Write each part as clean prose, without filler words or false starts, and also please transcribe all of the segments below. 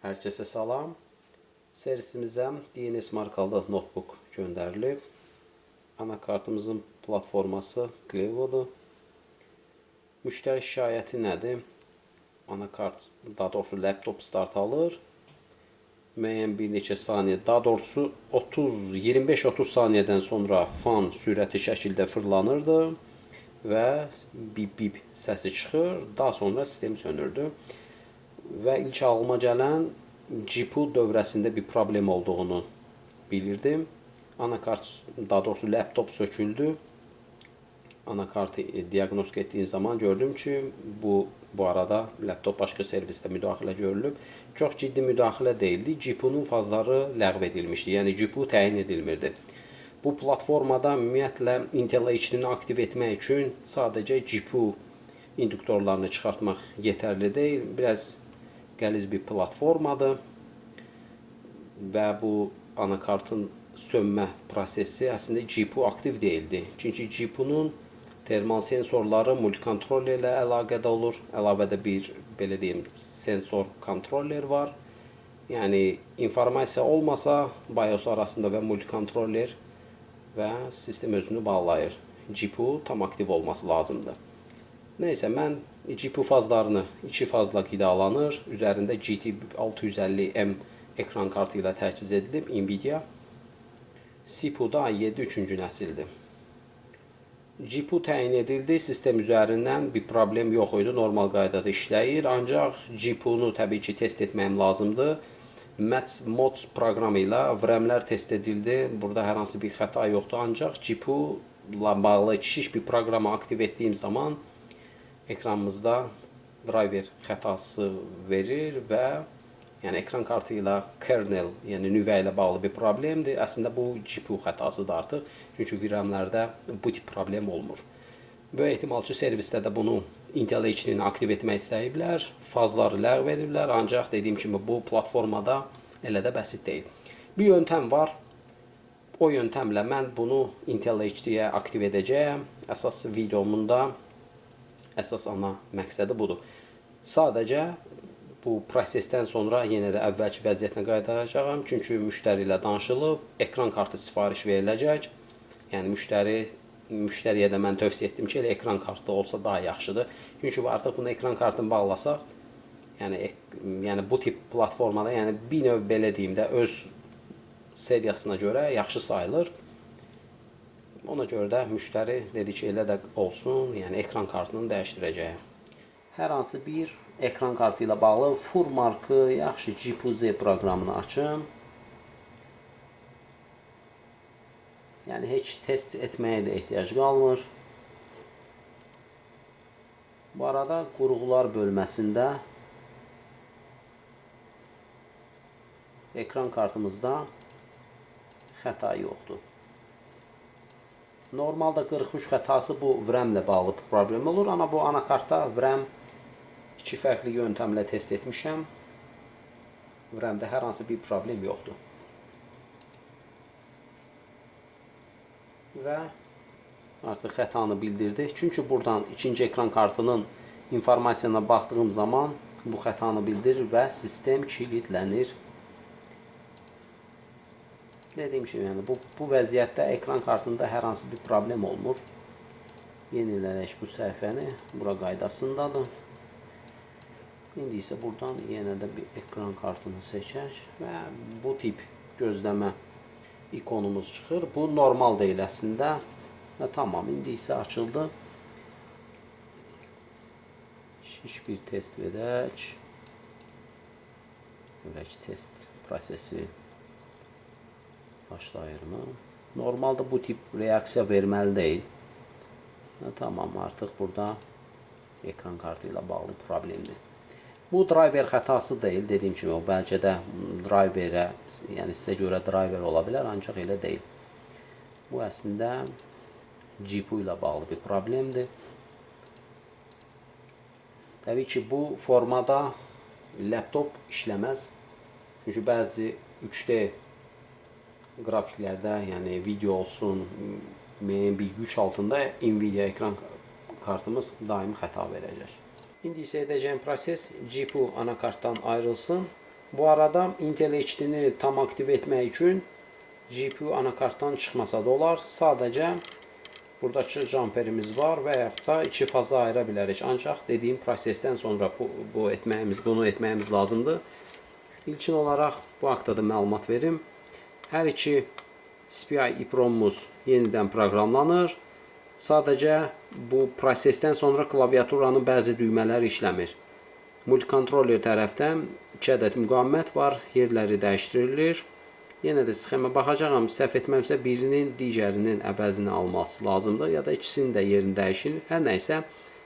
Hər kəsə salam. Servisimizə DNS markalı notebook göndərilib. Anakartımızın platforması Clevo'dur. Müştəri şikayəti nədir? Anakart, daha doğrusu laptop start alır. Müəyyən bir neçə saniyə, daha doğrusu 30, 25-30 saniyədən sonra fan sürətli şəkildə fırlanırdı və bip bip səsi çıxır. Daha sonra sistem sönürdü. Və ilk ağlıma gələn GPU dövrəsində bir problem olduğunu bilirdim. Anakart, daha doğrusu laptop söküldü. Anakartı diaqnostik etdiyim zaman gördüm ki, bu arada laptop başqa servisdə müdaxilə görülüb. Çox ciddi müdaxilə deyildi. GPU-nun fazları ləğv edilmişdi. Yəni GPU təyin edilmirdi. Bu platformada ümumiyyətlə Intel HD-ni aktiv etmək üçün sadəcə GPU induktorlarını çıxartmaq yetərli deyil. Biraz qəliz bir platformadır və bu anakartın sönmə prosesi əslində GPU aktiv deyildi. Çünki GPU-nun termal sensorları multikontroller ilə əlaqədə olur. Əlavədə bir, belə deyim, sensor kontroller var. Yəni informasiya olmasa BIOS arasında və multikontroller və sistem özünü bağlayır. GPU tam aktiv olması lazımdır. Neysə, mən GPU fazlarını iki fazla qidalanır. Üzərində GT 650M ekran kartı ilə təchiz edilib Nvidia. CPU da i7 3-cü nəsildir. GPU təyin edildi. Sistem üzərindən bir problem yox idi. Normal qaydada işləyir. Ancaq GPU-nu təbii ki, test etməyim lazımdır. Match Mods proqramı ilə VRAM-lər test edildi. Burada hər hansı bir xəta yoxdur. Ancaq GPU-la bağlı kiçik bir proqramı aktiv etdiyim zaman ekranımızda driver xətası verir və yəni ekran kartı ilə kernel, yəni nüvə ilə bağlı bir problemdir. Əslində bu GPU xətasıdır artıq. Çünki VRAM-lərdə bu tip problem olmur. Böyük ehtimal ki, servisdə də bunu Intel HD-ni aktiv etmək istəyiblər, fazları ləğv ediblər, ancaq dediyim kimi bu platformada elə də bəsit deyil. Bir yöntəm var. O yöntəmlə mən bunu Intel HD-yə aktiv edəcəyəm. Əsas videomun da əsas ana məqsədi budur. Sadəcə bu prosesdən sonra yenə də əvvəlki vəziyyətinə qaytaracağam. Çünki müştəri ilə danışılıb, ekran kartı sifariş veriləcək. Yəni müştəriyə də mən tövsiyə etdim ki, elə ekran kartı olsa daha yaxşıdır. Çünki artıq bunu ekran kartını bağlasaq, yəni bu tip platformada, yəni bir növ belə deyim də öz seriyasına görə yaxşı sayılır. Ona görə də müştəri dedi ki, elə də olsun, yəni ekran kartını dəyişdirəcəyəm. Hər hansı bir ekran kartı ilə bağlı Furmarkı, yaxşı GPU-Z proqramını açım. Yəni heç test etməyə də ehtiyac qalmır. Bu arada qurğular bölməsində ekran kartımızda xəta yoxdur. Normalda 43 xətası bu VRAM ilə bağlı problem olur. Amma bu anakartda VRAM iki fərqli yöntəmlə test etmişəm. VRAM-də hər hansı bir problem yoxdur. Və artıq xətanı bildirdi. Çünki buradan ikinci ekran kartının informasiyasına baxdığım zaman bu xətanı bildirir və sistem kilidlənir. Dediyim kimi, yəni bu vəziyyətdə ekran kartında hər hansı bir problem olmur. Yeniləyək bu səhifəni. Bura qaydasındadır. İndi isə buradan yenə də bir ekran kartını seçək və bu tip gözləmə ikonumuz çıxır. Bu normal deyil əslində. Və tamam, indi isə açıldı. Şiş bir test verək. Görək test prosesi başlayır mı? Normalda bu tip reaksiya verməli deyil. Və tamam, artıq burada ekran kartı ilə bağlı problemdir. Bu driver xətası deyil. Dediyim kimi, o bəlkə də driverə, yəni sizə görə driver ola bilər, ancaq elə deyil. Bu əslində GPU ilə bağlı bir problemdir. Təbii ki, bu formada laptop işləməz. Çünki bəzi 3D qrafiklərdə, yəni video olsun, müəyyən bir yük altında Nvidia ekran kartımız daim xəta verəcək. İndi isə edəcəyim proses GPU anakartdan ayrılsın. Bu arada Intel HD-ni tam aktiv etmək üçün GPU anakartdan çıxmasa da olar. Sadəcə buradakı jumperimiz var və yaxud da iki faza ayıra bilərik. Ancaq dediyim prosesdən sonra bunu etməyimiz lazımdır. İlkin olaraq bu haqda da məlumat verim. Hər iki SPI EEPROM-umuz yenidən proqramlanır. Sadəcə bu prosesdən sonra klaviaturanın bəzi düymələri işləmir. Multikontroller tərəfdən 2 ədəd müqavimət var, yerləri dəyişdirilir. Yenə də sxemə baxacağam, səhv etməmsə birinin digərinin əvəzini alması lazımdır ya da ikisinin də yerini dəyişir. Hər nə isə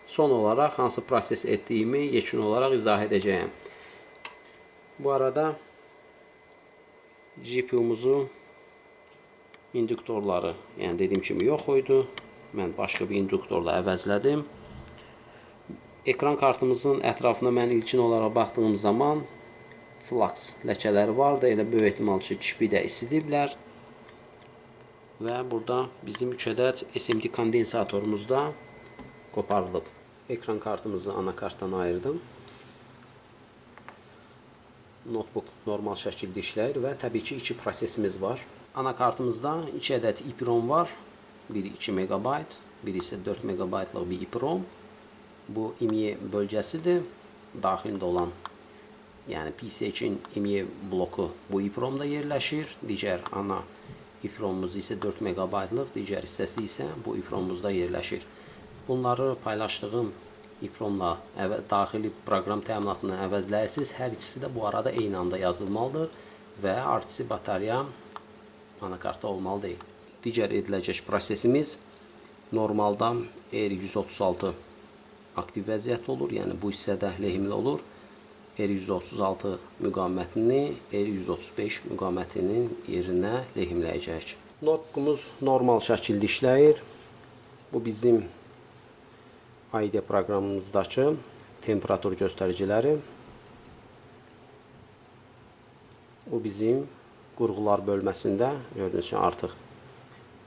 son olaraq hansı proses etdiyimi yekun olaraq izah edəcəyəm. Bu arada GPU-muzu induktorları, yəni dediyim kimi yox idi. Mən başqa bir induktorla əvəzlədim. Ekran kartımızın ətrafına mən ilkin olaraq baxdığım zaman flaks ləkələri vardı. Elə böyük ehtimal ki, çipi də isidiblər. Və burada bizim 3 ədəd SMD kondensatorumuz da qoparılıb. Ekran kartımızı anakartdan ayırdım. Notebook normal şəkildə işləyir və təbii ki, iki prosesimiz var. Anakartımızda 2 ədəd EEPROM var. Biri 2 MB, biri isə 4 MB-lıq bir EEPROM. Bu IME bölgəsidir. Daxilində olan, yəni PC-in IME bloku bu EEPROM-da yerləşir. Digər ana EEPROM-umuz isə 4 MB-lıq, digər hissəsi isə bu EEPROM-umuzda yerləşir. Bunları paylaşdığım EEPROM-la daxili proqram təminatını əvəzləyirsiniz. Hər ikisi də bu arada eyni anda yazılmalıdır və RTC batarya anakartda olmalı deyil. Digər ediləcək prosesimiz normalda R136 aktiv vəziyyətdə olur, yəni bu hissədə lehimli olur. R136 müqavimətini R135 müqavimətinin yerinə lehimləyəcəyik. Notebookumuz normal şəkildə işləyir. Bu bizim IDE proqramımızdakı temperatur göstəriciləri. Bu bizim qurğular bölməsində gördüyünüz kimi artıq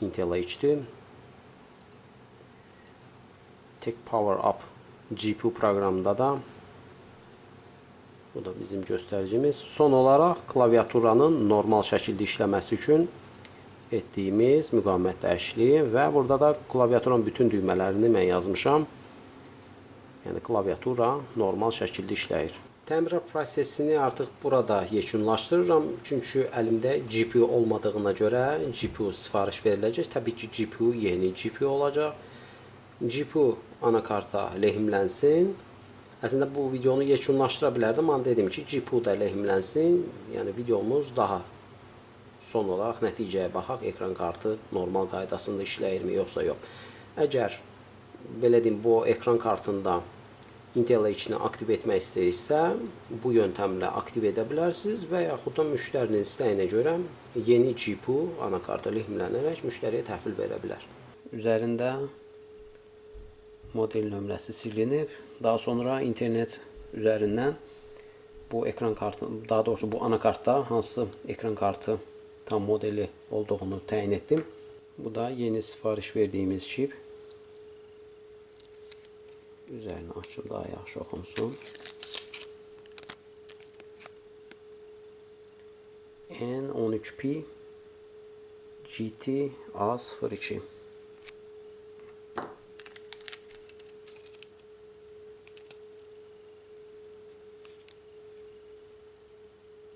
Intel HD. Tech Power Up GPU proqramında da bu da bizim göstəricimiz. Son olaraq klaviaturanın normal şəkildə işləməsi üçün etdiyimiz müqavimət dəyişikliyi və burada da klaviaturanın bütün düymələrini mən yazmışam. Yəni klaviatura normal şəkildə işləyir. Təmirat prosesini artıq burada yekunlaşdırıram. Çünki əlimdə GPU olmadığına görə GPU sifariş veriləcək. Təbii ki, GPU yeni GPU olacaq. GPU anakarta lehimlənsin. Əslində bu videonu yekunlaşdıra bilərdim, amma dedim ki, GPU da lehimlənsin. Yəni videomuz daha son olaraq nəticəyə baxaq. Ekran kartı normal qaydasında işləyirmi, yoxsa yox. Əgər belə deyim, bu ekran kartında Intel HD-ni aktiv etmək istəyirsə, bu yöntəmlə aktiv edə bilərsiniz və yaxud da müştərinin istəyinə görə yeni GPU anakarta lehimlənərək müştəriyə təhvil verə bilər. Üzərində model nömrəsi silinib. Daha sonra internet üzərindən bu ekran kartı, daha doğrusu bu anakartda hansı ekran kartı tam modeli olduğunu təyin etdim. Bu da yeni sifariş verdiyimiz çip. Üzərini açım daha yaxşı oxunsun. N13P GT A02.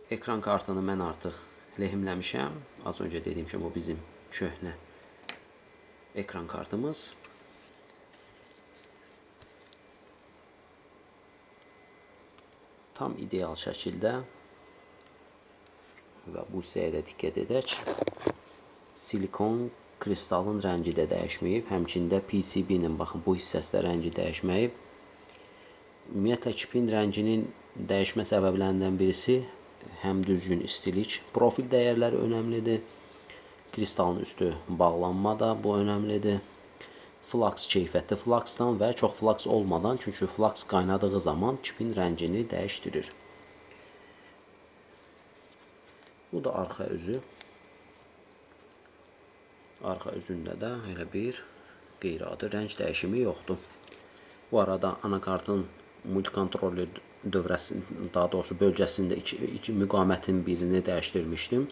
Ekran kartını mən artıq lehimləmişəm. Az öncə dediyim kimi bu bizim köhnə ekran kartımız. Tam ideal şəkildə və bu hissəyə də diqqət edək. Silikon kristalın rəngi də dəyişməyib. Həmçində PCB-nin baxın bu hissəsi də rəngi dəyişməyib. Ümumiyyətlə çipin rənginin dəyişmə səbəblərindən birisi həm düzgün istilik, profil dəyərləri önəmlidir. Kristalın üstü bağlanma da bu önəmlidir. Flaks keyfiyyətli flaksdan və çox flaks olmadan, çünki flaks qaynadığı zaman çipin rəngini dəyişdirir. Bu da arxa üzü. Arxa üzündə də elə bir qeyri-adi rəng dəyişimi yoxdur. Bu arada anakartın Multikontrolli dövrəsi, daha doğrusu bölgəsində iki müqavimətin birini dəyişdirmişdim.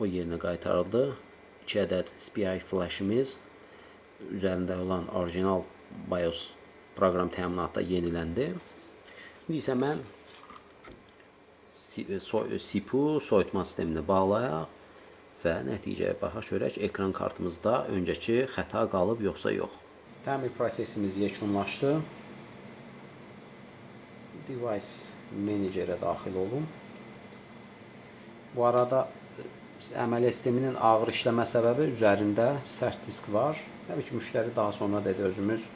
O yerinə qaytarıldı. 2 ədəd SPI flashimiz üzərində olan orijinal BIOS proqram təminatı da yeniləndi. İndi isə mən CPU soyutma sistemini bağlayaq və nəticəyə baxaq, görək ekran kartımızda öncəki xəta qalıb yoxsa yox. Təmir prosesimiz yekunlaşdı. Device Manager-ə daxil olum. Bu arada əməliyyat sisteminin ağır işləmə səbəbi üzərində sərt disk var. Təbii ki, müştəri daha sonra dedi özümüz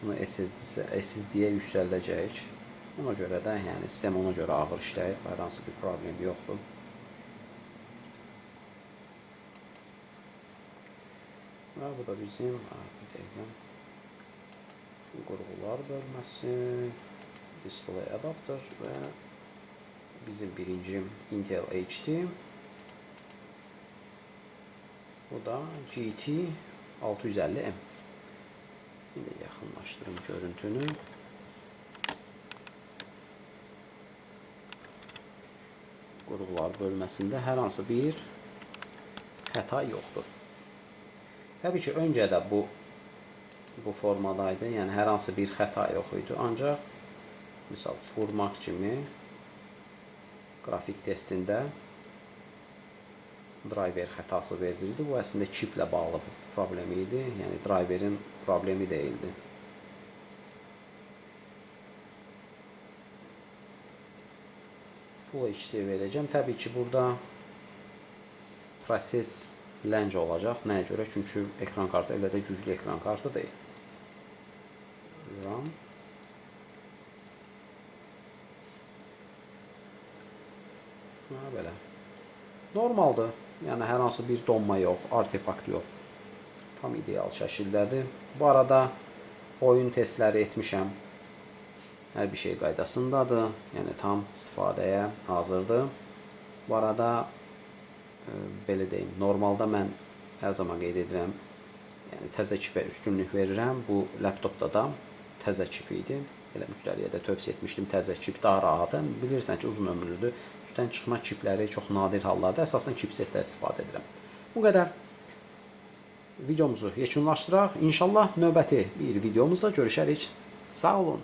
bunu SSD-yə yüksəldəcəyik. Ona görə də, yəni sistem ona görə ağır işləyir. Hər hansı bir problem yoxdur. Və bu da bizim, bir dəqiqə, qurğular bölməsi, display adapter və bizim birinci Intel HD. Bu da GT 650M. İndi yaxınlaşdırım görüntünü. Qurğular bölməsində hər hansı bir xəta yoxdur. Təbii ki, öncə də bu formadaydı. Yəni, hər hansı bir xəta yox idi. Ancaq, misal, Furmark kimi qrafik testində driver xətası verdirirdi. Bu, əslində, çiplə bağlı problemi idi. Yəni, driverin problemi deyildi. Full HD verəcəm. Təbii ki, burada proses ləng olacaq. Nəyə görə? Çünki ekran kartı elə də güclü ekran kartı deyil. RAM. Ha, belə. Normaldır. Yəni, hər hansı bir donma yox, artefakt yox. Tam ideal şəkildədir. Bu arada oyun testləri etmişəm. Hər bir şey qaydasındadır. Yəni, tam istifadəyə hazırdır. Bu arada, belə deyim, normalda mən hər zaman qeyd edirəm, yəni, təzə çipə üstünlük verirəm. Bu laptopda da təzə çip idi. Elə müştəriyə də tövsiyə etmişdim, təzə çip daha rahatdır. Bilirsən ki, uzun ömürlüdür. Üstdən çıxma çipləri çox nadir hallarda, əsasən çipsetdə istifadə edirəm. Bu qədər videomuzu yekunlaşdıraq. İnşallah növbəti bir videomuzda görüşərik. Sağ olun.